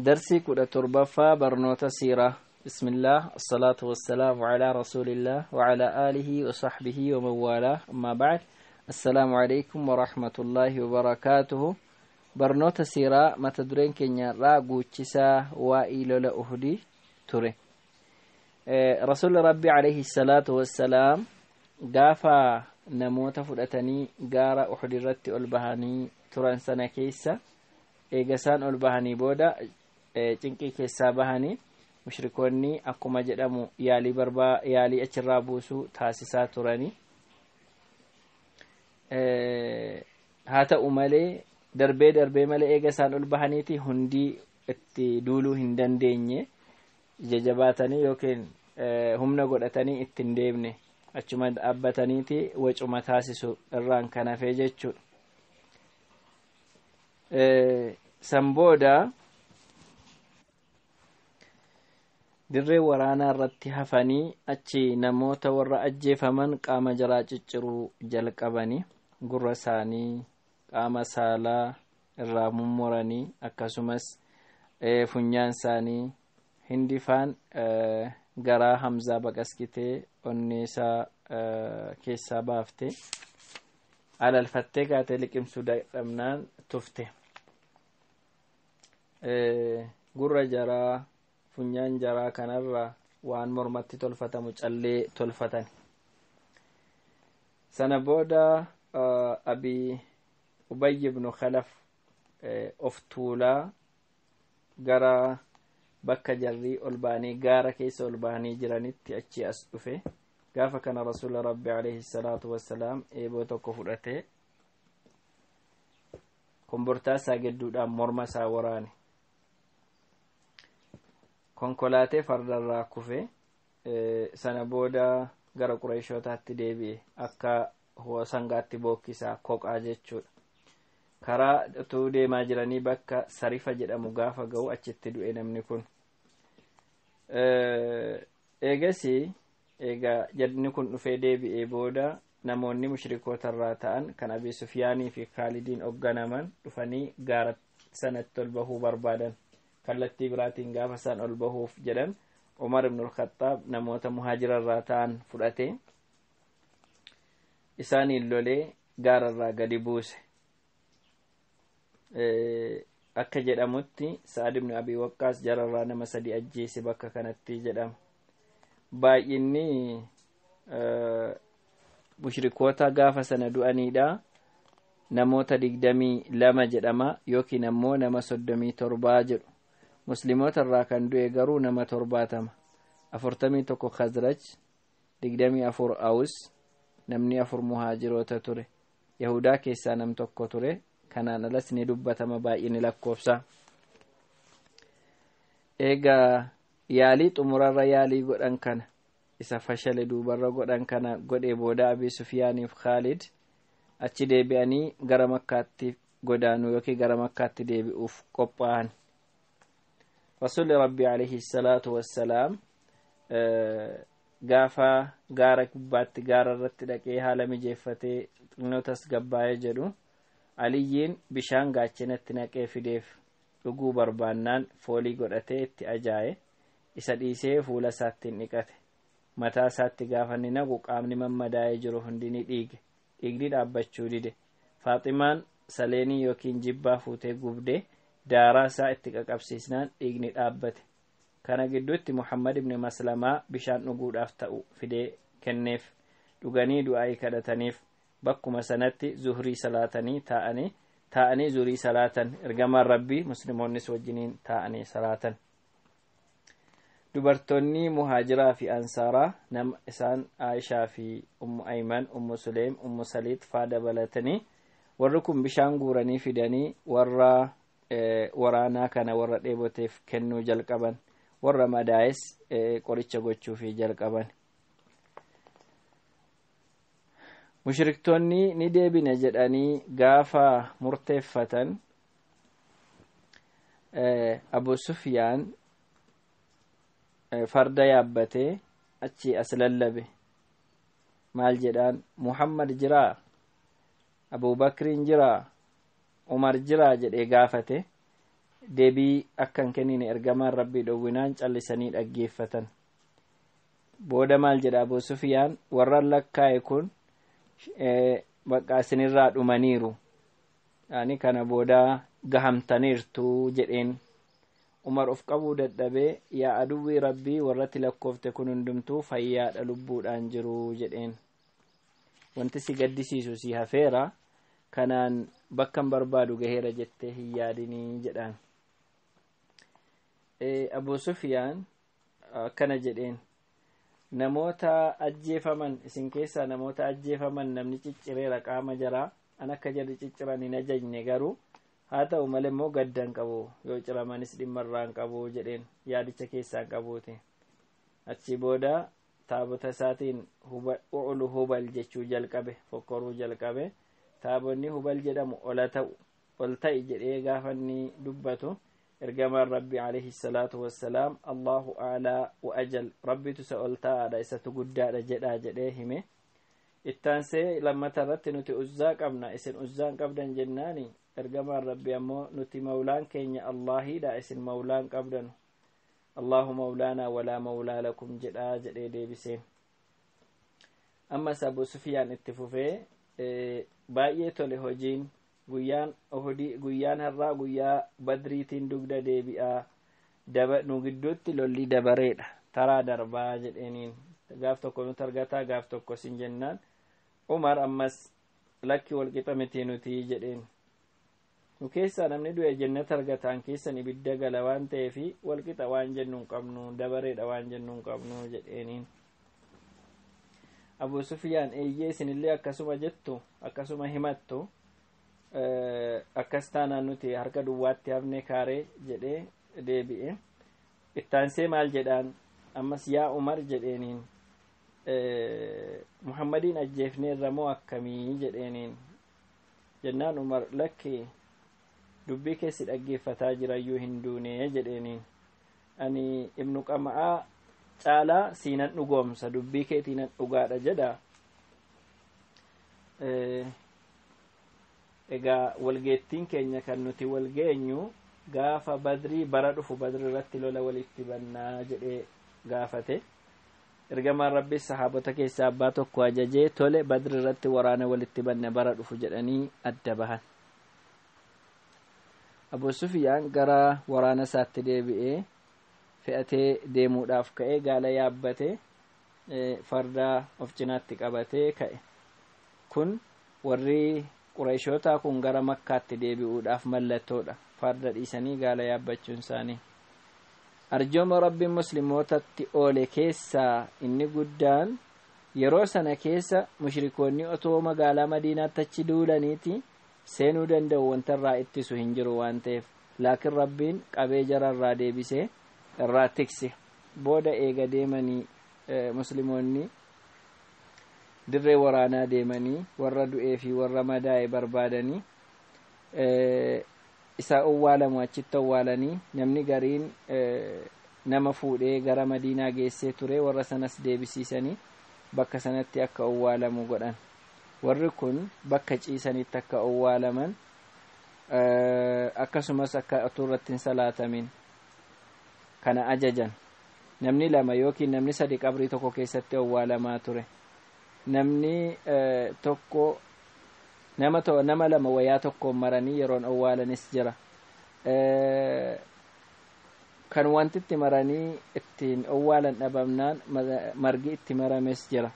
Darsii 17ffaa barnoota siiraa. Bismillah, assalaatu wassalaamu calaa rasuulillah wacalaa aalihi wasaxbihi waman waalaa, ammaa bacd. Assalaamu calaykum waraxmatullaahi wabarakaatuhu. Barnoota siiraa, mata dureen keenyarraa guuchisaa waa'ii lola Uhudii ture. Rasuulli Rabbi alayhi salaatu wassalaam gaafa namoota fudhatanii gaara Uhud irratti ol bahanii turan sana keessa, eegasaan ol bahanii booda cinqii keessaa bahanii, mushrikoonni akkuma jedhamu yaalii barbaa yaalii achirraa buusuu taasisaa turanii. Haa ta'u malee, darbee darbee malee eega isaan ol bahaniiti hundii itti duuluu hin dandeenye. Ija jabaatanii yookiin humna godhatanii itti hin deemne, achuma dhaabbataniiti wacuma taasisu irraan kan hafee jechuudha. San booda dirree waraanaa irratti hafanii achi namoota warra ajjeefaman qaama jaraa cicciruu jalqabanii, gurra isaanii, qaama saalaa irraa mummuranii, akkasumas funyaan isaanii. Hindifaan garaa Hamzaa baqaskitee onnee isaa keessaa baafte, alalfattee kaatee liqimsuu dadhabnaan tufte. Gurra jaraa, funyaan jaraa kanarra waan mormatti tolfatamu callee tolfatan. Sana booda Abi Ubayy ibnu Khalaf of tuulaa gara bakka jarrii ol ba'anii gaara keessa ol ba'anii jiranitti achi as dhufe. Gaafa kana Rasuula Rabbi alayhi salaatu wassalaam eeboo tokko fudhatee kombortaa isaa gidduudhaan morma isaa waraane. Konkolaatee fardarraa kufe. Sana booda gara Qureeshootaatti deebi'e, akka sangaatti bookkisaa koqaa jechuudha. Karaa utuu deemaa jiranii bakka Sarifa jedhamu gaafa ga'u achitti du'e namni kun. Eegasii eegaa jadni kun dhufee deebi'ee booda, namoonni mushrikootarraa ta'an kan Abi Sufyaanii fi Kaalidiin hogganaman dhufanii gaara sanatti ol bahuu barbaadan. Kallattii biraatiin gaafa isaan ol bahuuf jedhan, Umar ibn Khattaab namoota muhaajirarraa ta'an fudhate, isaaniin lolee gaararraa gadi buuse. Akka jedhamutti Sa'ad ibn Abi Waqqaas jararraa nama sadi ajjeese bakka kanatti jedhama. Baay'inni mushrikoota gaafa sana du'aniidha namoota 22 jedhama, yookiin ammoo nama 37 jedhu. Musliimoota irraa kan du'e garuu nama 70: 41 Khazraj, 24 Awus, namni afur muhaajiroota ture. Yahudaa keessaa nam tokko ture. Kanaan alas ni dubbatama baay'inni lakkoofsa. Eegaa yaalii xumurarra yaalii godhan kana, isa fashale duubarra godhan kana godhee booda, Abi Sufyaaniif Khaalid achi deebi'anii gara Makkaatti godaanuu yookiin gara Makkaatti deebi'uuf qophaa'an. Rasuulli Rabbi alayhi salaatu wassalaam gaafa gaara gubbaatti gaara irratti dhaqee haala mijeeffatee xinnoo tasgabbaa'ee jedhu, Aliyyiin bishaan gaachanatti naqee fideef. Dhuguu barbaannaan foolii godhatee itti ajaa'e. Isa dhiisee fuula isaatti dhiqate. Mataa isaatti gaafa inni naqu qaamni mammadaa'ee jiru hundi ni dhiige. Dhiigni dhaabbachuu dide. Faaximaan saleenii yookiin jibbaa fuutee gubdee daaraa isaa itti qaqabsiisnaan dhiigni dhaabbate. Kana gidduutti Muhammad ibn Maslamaa bishaan dhuguudhaaf ta'u fidee kenneef. Dhuganii du'aa'ii kadhataniif. Bakkuma sanatti zuhrii salaatanii taa'anii taa'anii zuhrii salaatan. Ergamaan Rabbii, musliimoonnis wajjiniin taa'anii salaatan. Dubartoonni muhaajiraa fi ansaaraa nama isaan Aayishaa fi Ummu Ayman, Ummu Suleem, Ummu Saliit faa dabalatanii, warri kun bishaan guuranii fidanii warra waraanaa kana warra dheeboteef kennuu jalqaban. Warra madaa'es qoricha gochuufii jalqaban. Mushriktoonni ni deebina jedhanii gaafa murteeffatan, Abu Sufyaan farda yaabbatee achi as lallabe. Maal jedhaan? "Muhammad jiraa? Abubakriin jiraa? Umar jiraa?" jedhee gaafate. Deebii akka hin kennine ergamaan Rabbii dhowwinaan callisanii dhaggeeffatan. Booda maal jedha Abu Sufiyaan? Warra lakkaa'e kun bakka isinirraa dhumaniiru, ani kana booda gahamtaniirtu jedheen. Umar of qabuu dadhabee, "Yaa aduwwii Rabbii, warratti lakkoofte kun hundumtuu fayyaadha, lubbuudhaan jiru," jedheen. "Wanti si gaddisiisu si hafeera, kanaan bakkan barbaadu gaheera jettee hin yaadinii," jedhaan. Abu Sufiyaan akkana jedheen: "Namoota ajjeefaman isin keessaa, namoota ajjeefaman namni ciccireera qaama jaraa. An akka jarri cicciran hin ajajne, garuu haa ta'u malee immoo gaddan qabu, yoo ciramanis dhimma irraa hin qabu," jedheen. Yaadicha keessaa hin qabuuti. Achi booda taabota isaatiin "Uclu Hubal" jechuu jalqabe, fokkoruu jalqabe. Taabonni Hubal jedhamu ola ta'u, ol ta'i jedhee gaafa inni dubbatu, ergamaan Rabbi alayhi salaatu wassalaam, "Allahu a'laa wa ajal, Rabbitu isa ol ta'aadha, isatu guddaadha jedhaa," jedhee hime. Ittaansee lammata irratti, "Nuti Uzzaa qabna, isin Uzzaan qabdan," jennaani, ergamaan Rabbi ammoo, "Nuti mawlaan keenya Allahiidha, isin mawlaan qabdanu. Allahu mawlaanaa walaa mawlaa lakum jedhaa," jedhee deebiseen. Ammas Abu Sufiyaan itti fufee, "Baay'ee tole hojiin guyyaan Uhudii, guyyaan har'aa guyyaa Badriitiin dugda deebi'aa, daba nu gidduutti lolli dabareedha, taraa darbaa," jedheeniin. "Gaaf tokko nuti argataa, gaaf tokko sin," jennaan, Umar ammas, "Lakki, walqixa miti nuti," jedheen. "Nu keessaa namni du'e jannata argataan, keessan ibidda gala waan ta'eefi walqixa waan jennu hin qabnu, dabareedha waan jennu hin qabnu," jedheeniin. Abu Sufiyaan, "Eeyyee, isinillee akkasuma jettu, akkasuma himattu. Akkas taanaan nuti harka duwwaatti hafne kaaree," jedhee deebi'e. Ittaansee maal jedhaan ammas? "Yaa Umar," jedheeniin, "Muhammadiin ajjeefneerra moo akkamii?" jedheeniin. Jennaan Umar, "Lakki, dubbii keessi dhaggeeffataa jirayyuu hin duune," jedheeniin. "Ani Ibnu Qama'aa caalaa siinan dhugoomsa, dubbii keetiinan dhugaadha jedha. Egaa walgeettiin keenya kan nuti walgeenyu gaafa Badrii, bara dhufu Badrii irratti lola walitti bannaa," jedhee gaafate. Ergamaan Rabbi sahaabota keessaa abbaa tokko ajajee, "Tole, Badri irratti waraana walitti banna bara dhufu," jedhanii adda bahan. Abu Sufiyaan gara waraana isaatti deebi'ee fe'atee deemuudhaaf ka'ee, gaala yaabbatee, farda of cinaatti qabatee ka'e. Kun warri Qureeshootaa kun gara Makkaatti deebi'uudhaaf mallattoodha, farda dhiisanii gaala yaabbachuun isaanii. Arjooma Rabbiin musliimootatti oole keessaa inni guddaan, yeroo sana keessa mushrikoonni otoo magaalaa Madiinaatti achi duulaniiti seenuu danda'u, wanta irraa ittisu hin jiru waan ta'eef, laakiin Rabbiin qabee jara irraa deebisee irraa tikse. Booda eega deemanii, musliimoonni dirree waraanaa deemanii warra du'ee fi warra madaa'e barbaadanii, isaa owwaalamu achitti owwaalanii, namni gariin nama fuudhee gara Madiinaa geessee ture, warra sanas deebisiisanii bakka sanatti akka owwaalamu godhan. Warri kun bakka ciisanitti akka owwaalaman, akkasumas akka utuu irratti hin salaatamin kana ajajan. Namni lama yookiin namni sadi qabrii tokko keessatti owwaalamaa ture. Namni tokko nama lama wayaa tokkoon maranii yeroon owwaalanis jira. Kan wanti itti maranii ittiin owwaalan dhabamnaan margi itti marames jira.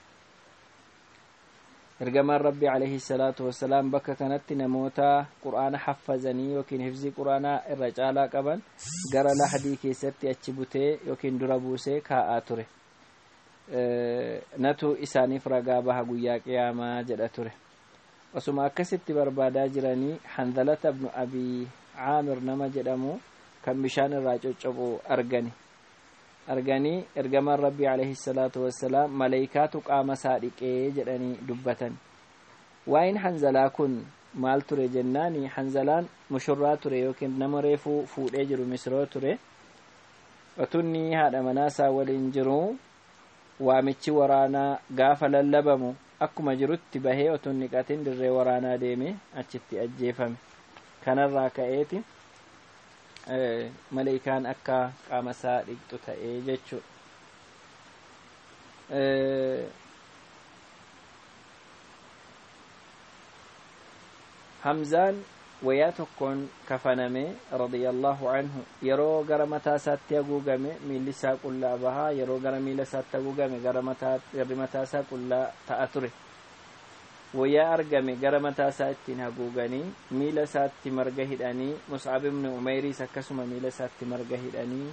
Ergamaan Rabbi alayhi salaatu wassalaam bakka kanatti namoota Qur'aana haffazanii yookiin hifzii Qur'aanaa irra caalaa qaban gara lahdii keessatti achi butee yookiin dura buusee kaa'aa ture. "Natu isaaniif ragaa baha guyyaa qiyaamaa," jedha ture. Osuma akkasitti barbaadaa jiranii, Hanzalata ibnu Abi Caamir nama jedhamu kan bishaan irraa coccobu argani. Arganii, ergamaan Rabbii alayhi salaatu wassalaam, "Maleeykaatu qaama isaa dhiqee," jedhanii dubbatan. Waa'in Hanzalaa kun maal ture jennaani, Hanzalaan mushurraa ture yookiin nama reefuu fuudhee jiru, misiroo ture. Otunni haadha manaa isaa waliin jiru, waamichi waraanaa gaafa lallabamu akkuma jirutti bahee otoo hin dhiqatin dirree waraanaa deeme, achitti ajjeefame. Kanarraa ka'eeti maleekaan akka qaama isaa dhiqxu ta'ee jechuudha. Hamzaan wayaa tokkoon kafaname radiyallahu anhu. Yeroo gara mataa isaatti haguugame miilli isaa qullaa bahaa, yeroo gara miila isaatti haguugame gara mataa garri mataa isaa qullaa ta'a ture. Wayaa argame gara mataa isaa ittiin haguuganii miila isaatti marga hidhanii, Mus'ab ibn Umayriis akkasuma miila isaatti marga hidhanii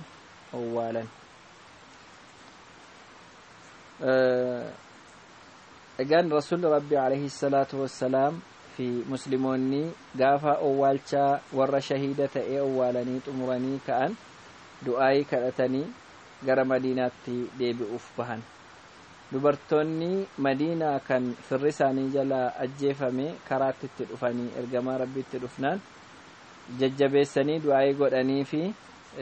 owwaalan. Egaan Rasuulli Rabbi alayhi salaatu wassalaam fi musliimoonni gaafa owwaalchaa warra shahiida ta'ee owwaalanii xumuranii ka'an du'aayii kadhatanii gara Madiinaatti deebi'uuf bahan. Dubartoonni Madiinaa kan firri isaanii jalaa ajjeefame karaatti itti dhufanii ergamaa Rabbiitti dhufnaan jajjabeessanii du'aayii godhanii fi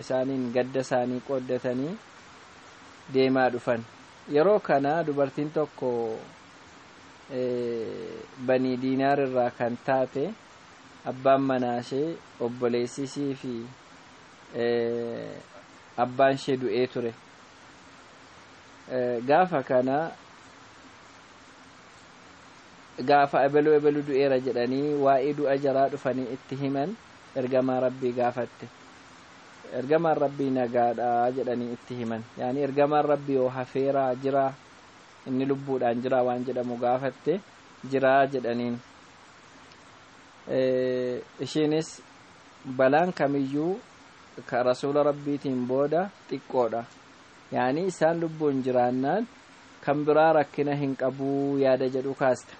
isaaniin gadda isaanii qooddatanii deemaa dhufan. Yeroo kana dubartiin tokko Banii Diinaar irraa kan taate, abbaan manaashee, obboleessisii fi abbaan ishee du'ee ture. Gaafa kana gaafa ebeluu ebeluu du'eera jedhanii waa'ee du'a jaraa dhufanii itti himan, ergamaa Rabbii gaafatte. Ergamaan Rabbii nagaadha jedhanii itti himan. Yaani ergamaan Rabbii yoo hafeeraa jiraa, inni lubbuudhaan jiraa waan jedhamu gaafatte. Jiraa jedhaniin. Ishiinis balaan kamiyyuu ka Rasuula Rabbiitiin booda xiqqoodha, yaani isaan lubbuun jiraannaan kan biraa rakkina hin qabuu yaada jedhu kaasta.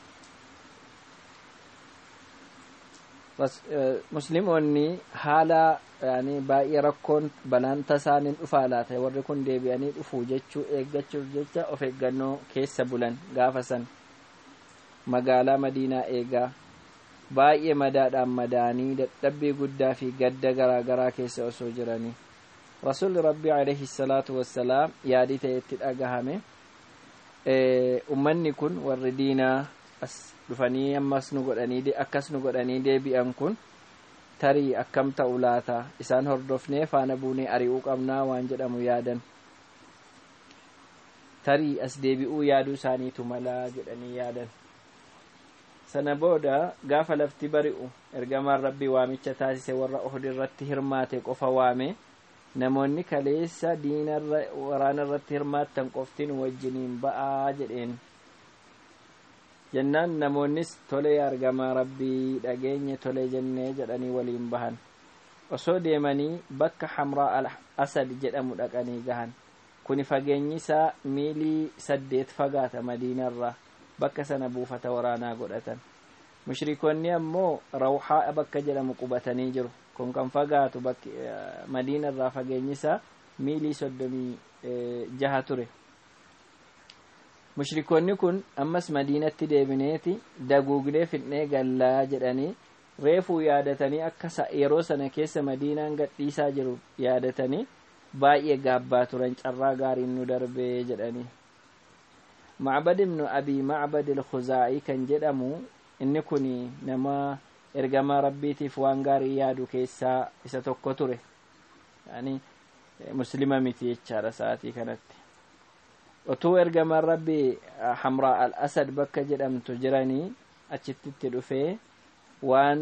Musliimoonni haala yaani baay'ee rakkoon balaan tasaaniin dhufaa laata, warri kun deebi'anii dhufuu jechuu eeggachuuf jecha of eeggannoo keessa bulan. Gaafa san magaalaa Madiinaa eegaa baay'ee madaadhaan madaanii dadhabbii guddaa fi gadda garaa garaa keessa osoo jiranii, Rasuulli Rabbii alayhi salaatu wassalaam yaadii ta'etti dhagahame. Ummanni kun warri diinaa as dhufanii ammas nu godhanii akkas nu godhanii deebi'an kun tarii akkam ta'u laata, isaan hordofnee faana buunee ari'uu qabnaa waan jedhamu yaadan. Tarii as deebi'uu yaaduu isaaniitu malaa jedhanii yaadan. Sana booda gaafa lafti bari'u ergamaan Rabbii waamicha taasise. Warra Uhud irratti hirmaate qofa waame. Namoonni kaleessa diinarra waraana irratti hirmaattan qoftiin wajjiniin ba'aa jedheen. Jennaan namoonnis tole, ergamaa Rabbii, dhageenye, tole jennee jedhanii waliin bahan. Osoo deemanii bakka Hamraa al Asad jedhamu dhaqanii gahan. Kuni fageenyi isaa miilii 8 fagaata Madiinarraa. Bakka sana buufata waraanaa godhatan. Mushrikoonni ammoo Rawhaa bakka jedhamu qubatanii jiru. Kun kan fagaatu bakki Madiinarraa fageenyi isaa miilii 36 ture. Mushrikoonni kun ammas Madiinatti deebineeti daguugnee fidnee gallaa jedhanii reefuu yaadatanii, akka yeroo sana keessa Madiinaan gadhiisaa jiru yaadatanii baay'ee gaabbaa turan, carraa gaariin nu darbee jedhanii. Macbad ibnu Abii Macbad il-Khuzaa'ii kan jedhamu, inni kun nama ergamaa Rabbiitiif waan gaarii yaadu keessaa isa tokko ture. Yani muslima miti jechaadha sa'aatii kanatti. Otuu ergamaan Rabbii Hamraa al Asad bakka jedhamtu jiranii achitti dhufee waan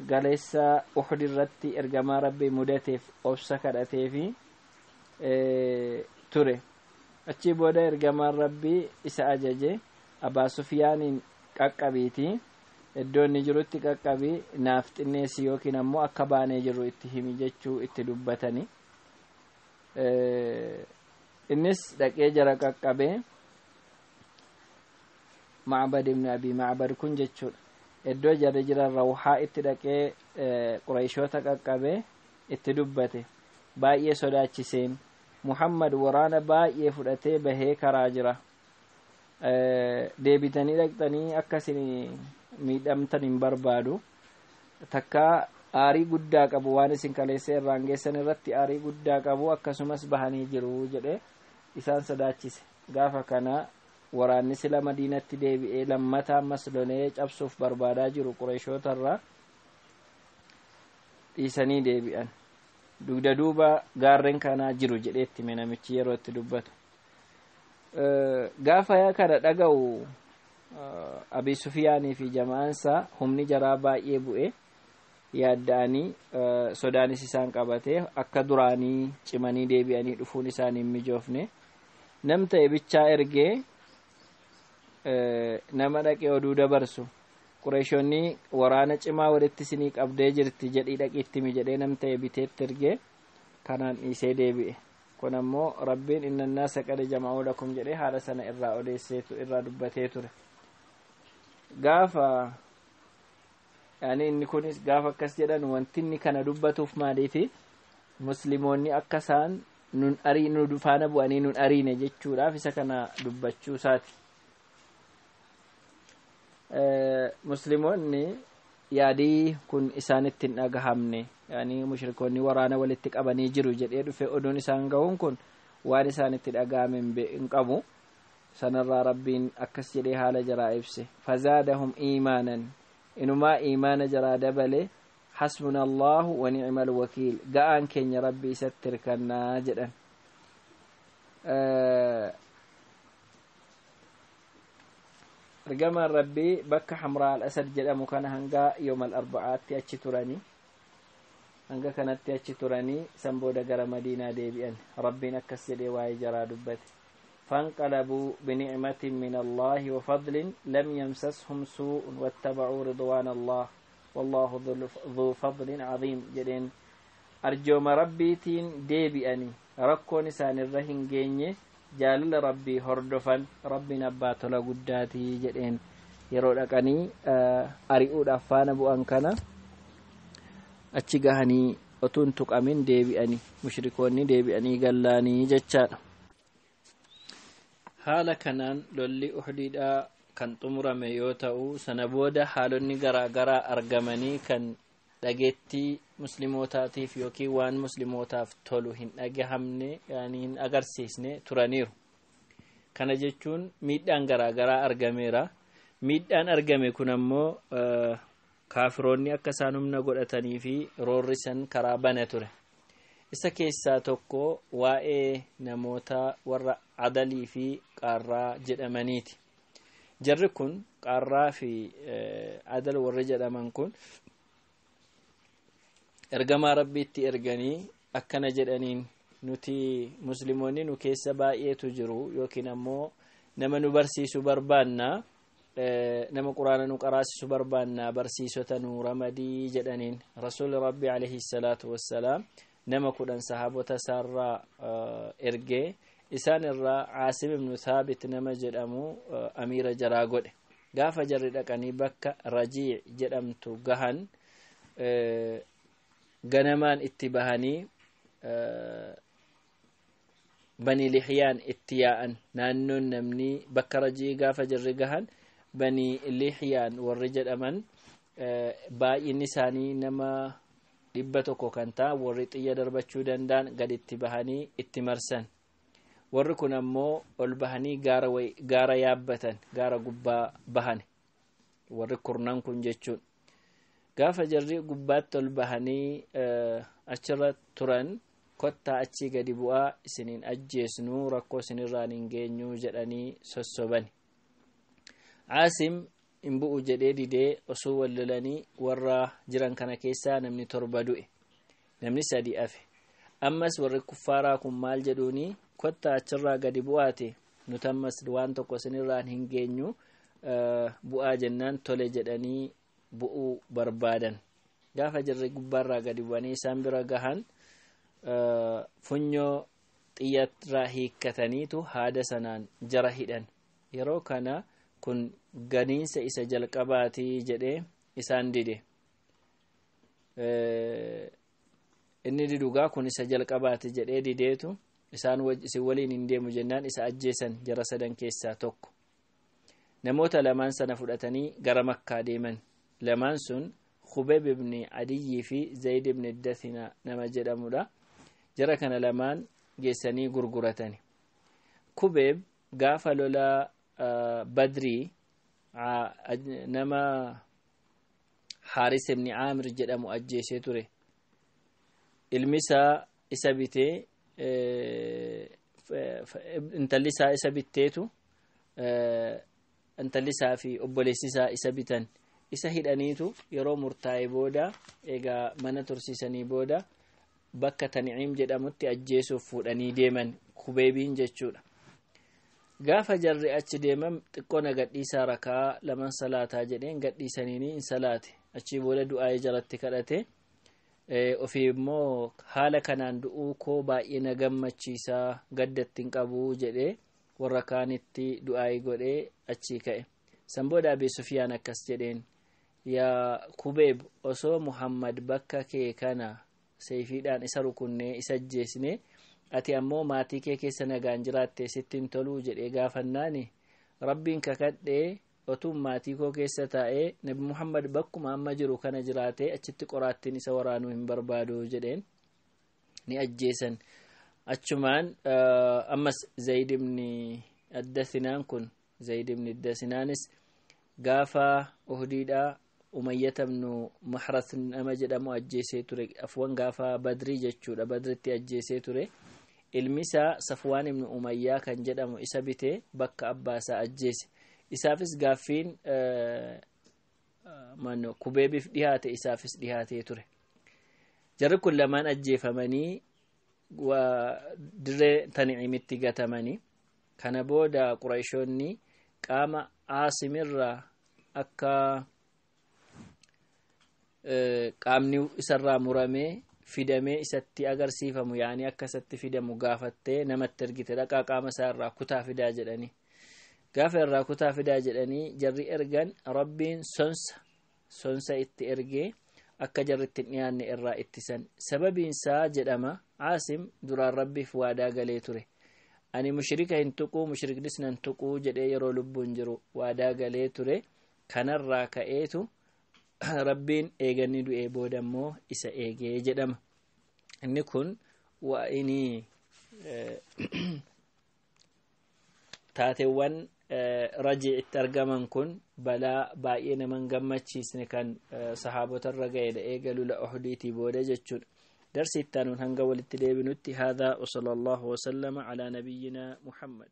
galeessa Uhud irratti ergamaa Rabbii mudateef obsa kadhateefi ture. Achii booda ergamaan Rabbii isa ajaje, Abaa Sufyaaniin qaqqabiitii iddoo inni jirutti qaqqabii naaf xinneessi yookiin ammoo akka baanee jirru itti himi jechuu itti dubbatani. Innis dhaqee jara qaqqabee, Macbad ibn Abi Macbad kun jechuudha, iddoo jarri jiran Rawhaa itti dhaqee Qureeshoota qaqqabee itti dubbate. Baay'ee sodaachiseen, Muhammad waraana baay'ee fudhatee bahee karaa jira, deebitanii dhaqxanii akka isin miidhamtan hin barbaadu, takka aarii guddaa qabu, waan isin kaleessa irraan geessan irratti aarii guddaa qabu, akkasumas bahanii jiru jedhe isaan sodaachise. Gaafa kana waraanni sila Madiinatti deebi'ee lammata ammas lolee cabsuuf barbaadaa jiru Qureeshootarraa dhiisanii deebi'an. Dugda duuba gaarreen kanaa jiru jedhee itti hime namichi yeroo itti dubbatu. Gaafa kana dhaga'u Abi Sufiyaanii fi jama'aansaa humni jaraa baay'ee bu'e, yaadda'anii sodaanis isaan qabatee akka duraanii cimanii deebi'anii dhufuun isaanii hin mijoofne. Nam ta'e bichaa ergee nama dhaqee oduu dabarsu, Qureeshonni waraana cimaa walitti isinii qabdee jirti jedhii dhaqiitti himi jedhee nam ta'e biteetti ergee kanaan dhiisee deebi'e. Kun ammoo Rabbiin inna annaasa qad jama'uu lakum jedhee haala sana irraa odeesseetu irraa dubbatee ture. Gaafa yani inni kunis gaafa akkas jedhan, wanti inni kana dubbatuuf maaliifi Musliimoonni akka isaan nun arii nu faana bu'anii nun ariine jechuudhaaf isa kana dubbachuu isaati. Musliimoonni yaadii kun isaanitti hin dhagahamne, yani mushrikoonni waraana walitti qabanii jiru jedhee dhufe oduun isaan gahuun kun waan isaanitti dhagahame hin qabu. Sanarraa Rabbiin akkas jedhee haala jaraa ibse: fazaadahum iimaanan, inumaa iimaana jaraa dabale, hasbuna Allahu wa ni'mal wakiil, ga'aan keenya Rabbi, isatti hirkannaa jedhan. Ergamaan Rabbii bakka Hamraa al Asad jedhamu kana hanga yoomal arba'aatti achi turanii, hanga kanatti achi turanii, san booda gara Madiinaa deebi'an. Rabbiin akkas jedhee waa'ee jaraa dubbate: فانقلبوا بنعمة من الله وفضل لم يمسسهم سوء واتبعوا رضوان الله والله ذو فضل عظيم jedheen. Arjooma Rabbiitiin deebi'ani, rakkoon isaan irra hin geenye, jaalala Rabbii hordofan, Rabbiin abbaa tola guddaatii jedheen. Yeroo dhaqanii ari'uudhaaf faana bu'an kana achi gahanii otuu hin tuqamin deebi'ani, mushrikoonni deebi'anii gallaanii jechaadha. Haala kanaan lolli Uhdiidhaa kan xumurame yoo ta'u, sana booda haalonni garaa garaa argamanii kan dhageettii Muslimootaatiif yookiin waan Muslimootaaf tolu hin dhagahamne, yaani hin agarsiisne turaniiru. Kana jechuun miidhaan garaa garaa argameera. Miidhaan argame kun ammoo kaafiroonni akka isaan humna godhatanii fi roorrisan karaa bana ture. Isa keessaa tokko waa'ee namoota warra Adalii fi Qaarraa jedhamaniiti. Jarri kun, Qaarraa fi Adal warri jedhaman kun, ergamaa Rabbiitti erganii akkana jedhaniin: nuti Musliimoonni nu keessa baay'eetu jiru, yookiin ammoo nama nu barsiisu barbaanna, nama Quraana nu qaraasisu barbaanna, barsiisota nu ramadii jedhaniin. Rasuulli Rabbi alayhi salaatu wassalaam nama 10 sahaabota isaarraa ergee, isaan irraa Caasim ibnu Thaabit nama jedhamu amiira jaraa godhe. Gaafa jarri dhaqanii bakka Rajii jedhamtu gahan, ganamaan itti bahanii Bani Lixyaan itti yaa'an. Naannoon namni bakka Rajii gaafa jarri gahan, Bani Lixyaan warri jedhaman baay'inni isaanii nama 100 kan ta'an, warri xiyya darbachuu danda'an gaditti bahanii itti marsan. Warri kun ammoo ol bahanii gaara yaabbatan, gaara gubbaa bahan warri kurnan kun jechuun. Gaafa jarri gubbaatti ol bahanii achirra turan, kottaa achii gadi bu'aa, isiniin ajjeesnuu, rakkoo isinirraan hin geenyuu jedhanii sossoban. Aasim hin bu'u jedhee didee, osoo wal lolanii warra jiran kana keessaa namni torba du'e, namni sadi afe. Ammas warri kuffaaraa kun maal jedhuuni? Kottaa achirraa gadi bu'aate, nuti ammas waan tokko isinirraan hin geenyu, bu'aa jennaan, tole jedhanii bu'uu barbaadan. Gaafa jarri gubbaarraa gadi bu'anii isaan bira gahan, funyoo xiyyarraa hiikkataniitu haada sanaan jara hidhan. Yeroo kana kun ganiinsa isa jalqabaatii jedhee isaan dide. Inni didugaa kun isa jalqabaati jedhee dideetu, isaan isin waliin hin deemu jennaan isa ajjeesan, jara sadan keessaa tokko. Namoota lamaan sana fudhatanii gara Makkaa deeman. Lamaan sun Khubeeb ibni Adiyyii fi Zayd ibni Dathina nama jedhamudha. Jara kana lamaan geessanii gurguratani. Kubeeb gaafa lola Badrii nama Haaris ibni Aamir jedhamu ajjeesee ture. Ilmi isaa isa bitee, intalli isaa isa bitteetu, intalli isaa fi obboleessi isaa isa bitan. Isa hidhaniitu yeroo murtaa'e booda, egaa mana tursiisanii booda, bakka Taniciim jedhamutti ajjeesuuf fuudhanii deeman Kubeebiin jechuudha. Gaafa jarri achi deeman, xiqqoo na gadhiisaa, rakaa laman salaataa jedheen. Gadhiisaniini hin salaate. Achii booda du'aa'ee jaratti kadhate. Ofii immoo haala kanaan du'uu koo baay'ee na gammachiisaa, gaddatti hin qabuu jedhee warra kaanitti du'aa'ee godhee achii ka'e. San booda Abi Sufiyaan akkas jedheen: "Yaa Kubeeb, osoo Muhammad bakka kee kana seefiidhaan isa rukunnee isa ajjeesne, ati ammoo maatii kee keessa nagaan jiraatte, sitti hin toluu?" jedhee gaafannaani, "Rabbiin kakadhee, otuun maatii koo keessa taa'ee Nabi Muhammad bakkuma amma jiru kana jiraatee achitti qoraattiin isa waraanuu hin barbaadu" jedheen. Ni ajjeesan achumaan. Ammas Zayd ibni Addasinaan kun, Zayd ibni Addasinaanis gaafa Uhdiidhaa Umayyata ibnu Mahras nama jedhamu ajjeesee ture. Afwan, gaafa Badrii jechuudha, Badritti ajjeesee ture. Ilmi isaa Safwaan ibnu Umayyaa kan jedhamu isa bitee bakka abbaa isaa ajjeese. Isaafis gaaffiin Kubeebiif dhihaate isaafis dhihaatee ture. Jarri kun lamaan ajjeefamanii dirree Taniciimitti gatamanii. Kana booda Qurayshoonni qaama Aasimirraa akka qaamni isarraa muramee fidamee isatti agarsiifamu, yaanii akka isatti fidamu gaafattee namatti ergite. "Dhaqaa qaama isaa irraa kutaa fidaa" jedhanii. Gaafa irraa kutaa fidaa jedhanii jarri ergan, Rabbiin sonsa itti ergee akka jarri itti dhiyaanne irraa ittisan. Sababiinsaa jedhama, Aasim duraan Rabbiif waadaa galee ture. "Ani mushrika hin tuquu, mushriknis nan tuquu" jedhee yeroo lubbuun jiru waadaa galee ture. Kanarraa ka'eetu Rabbiin eeganni du'ee booda immoo isa eegee jedhama. Inni kun waa'inii taateewwan Rajii itti argaman kun balaa baay'ee naman gammachiisne kan sahaabotarra ga'edha, eega lula Uhdiitii booda jechuudha. Darsi itti aanuun hanga walitti deebinutti, هذا وصلى الله وسلم على نبينا محمد.